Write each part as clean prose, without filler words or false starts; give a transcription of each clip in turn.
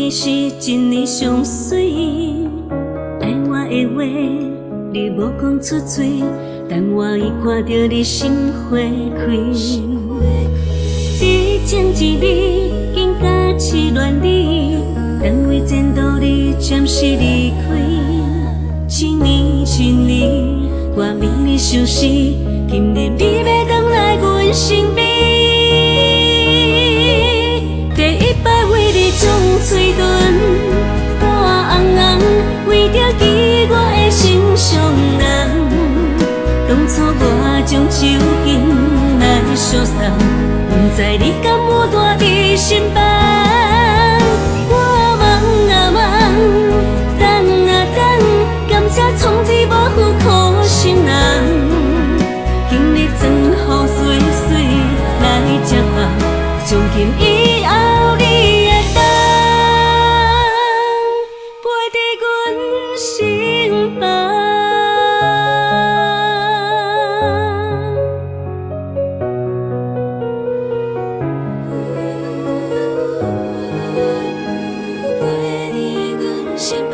天是一年上媠，愛我的話你無講出嘴，但我已看著你心花開。你情一暝，緊甲痴戀你，等為前途你暫時離開。一年一年，我美麗相思，今日你欲轉來阮身邊。第一擺為你將喙唇抹紅紅，為著記我的心上人。當初我將手巾來相送，不知你敢有帶佇身旁。我望啊望，等啊等，感謝創世無負苦心人。今日妝予媠媠來接棒，從今以後你會當陪佇阮身旁。陪佇阮身旁。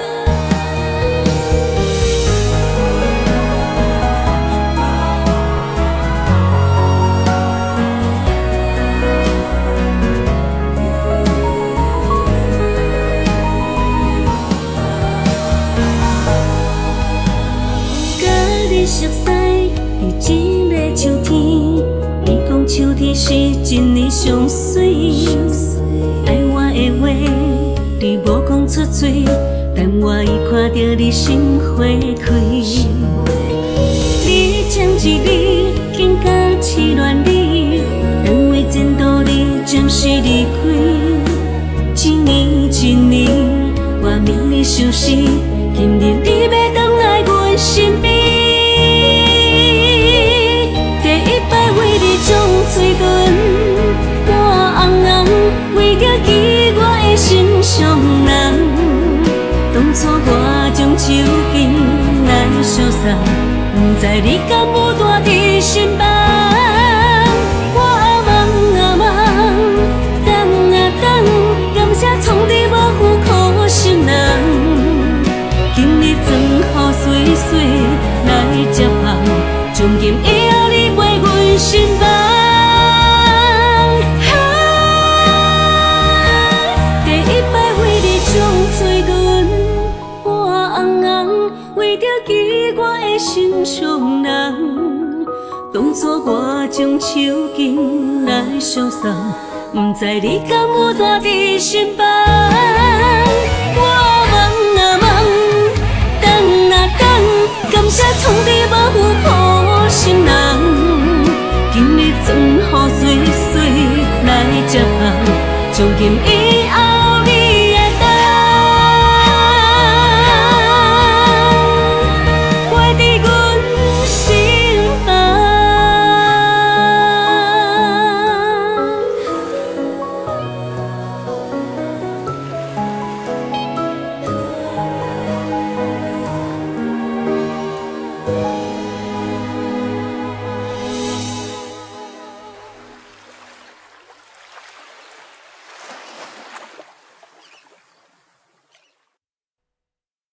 佮你熟似佇這个秋天，你講秋天是一年上媠，愛我的話你無講出嘴，但我已看著你心花開。你情一暝，緊甲痴戀你，等為前途你暫時離開。一年一年，我美麗相思，今日你欲轉來阮身邊。第一擺為你將喙唇抹紅紅，為著記我的心上人。當初我將手巾來相送，不知你敢有帶佇身旁。我望啊望，等啊等，感謝創世無負苦心人。今日妝予媠媠來接棒，從今以後你陪阮身旁。第一擺為你將喙唇抹紅紅，為著記我的心上人。當初我將手巾來相送，不知你敢有帶佇身旁。我望啊望，等啊等，感謝創世無負苦心人。今日妝予媠媠來接棒，從今以後。